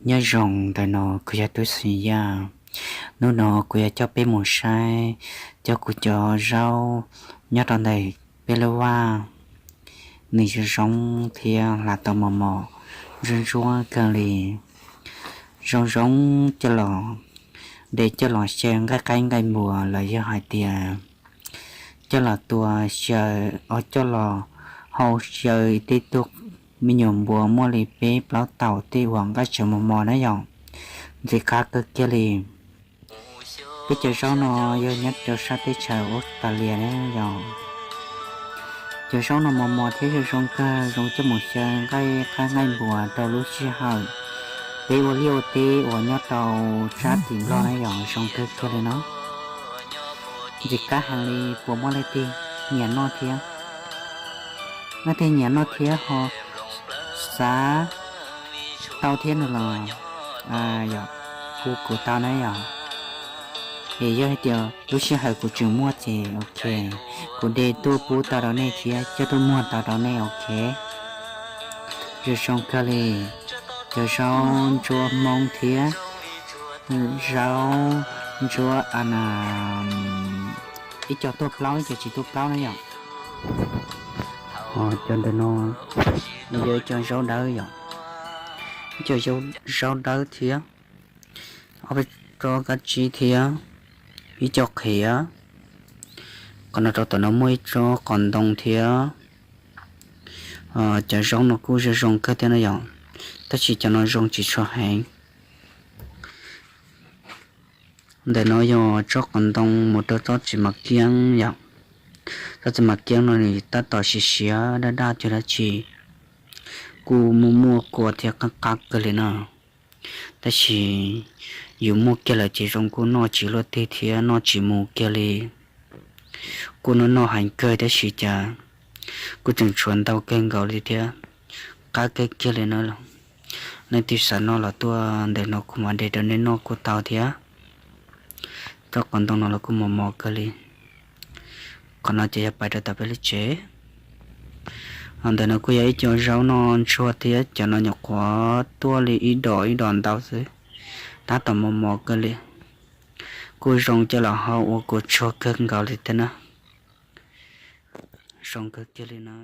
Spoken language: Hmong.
Nyob zoo ntawm no kuv yog Tub Xim Yaj. Hnub no kuv yuav coj peb mus saib cov kuv cov zaub nyob rau ntawm peb lub vaj, nws zoo zoo thiab hla tau mos mos, ntsuab ntsuab kawg li. Zoo zoo coj los de coj los xyaw nqaij qaib nqaij npua los yog hais tias coj los tua xyaw, o coj los hau xyaw tej tug me nyuam npua muaj li peb plaub tau tej uas nqaij tseem mos mos na yom, ntxim qab kawg kiag li. Peb cov zaub no yog nyob rau sab teb chaws Australia na yom. Cov zaub no mos mos thiab zoo zoo kawg, zoo coj mus xyaw nqaij qaib nqaij npua rau lub sij hawm peb ua liaj ua teb uas nyob rau sab tim Nplog na yom, zoo kawg kiag li no. Ntxim qab heev li, puas muaj leej twg nyiam noj thiab? Leej twg nyiam noj thiab ho xav tau thiab no los yog hu kuv tau na yom. Es yog hais tias lub sij hawm kuv tseem muaj ces ok, kuv de tuaj pub tau rau nej thiab coj tuaj muag tau rau nej ok. Zoo zoo kawg li, cov zaub ntsuab Hmoob thiab zaub ntsuab a na, ib co tuaj plaub ib co tsis tuaj plaub na yom. Cov ntawm no yog ib co zaub dawb yom, ib co zaub dawb thiab ob peb tsob kab tsib thiab ib co qhiav. Qhov no rau tom no muaj ib tsob qos ntoo thiab. Cov zaub no kuj zoo zoo kawg thiab no yom, tab sis cov no zoo tsis tshua heev. Ntawm no yog tsob qos ntoo mus rau tsob txiv mas kiab yom. Tsob txiv mas kiab no nws tab tom siav siav daj daj cuag dab tsi, kuj muaj muaj kua thiab qab qab kawg li no. Tab sis yus muaj kiag lawm ces zoo kuj noj tsis luaj twg thiab noj tsis mus kiag li. Kuj noj noj heev kawg tab sis cas kuj tseem tshuav ntau kawg nkaus li thiab, qab kawg kiag li na. Leej twg xav noj los tuaj ntawm no kuv mam de rau nej noj kuj tau thiab. Tsob qos ntoo no los kuj mos mos kawg li. Qhov no ces yog pais rau tom peb lub tsev. Ntawm no kuj yog ib co zaub noj ntsuag thiab, cov no nyuam qhuav tuaj li ib dos ib dos ntau xwb, tab tom mos mos kawg li. Kuj zoo coj los hau ua kua tshuag kawg nkaus li thiab na. Zoo kawg kiag li na.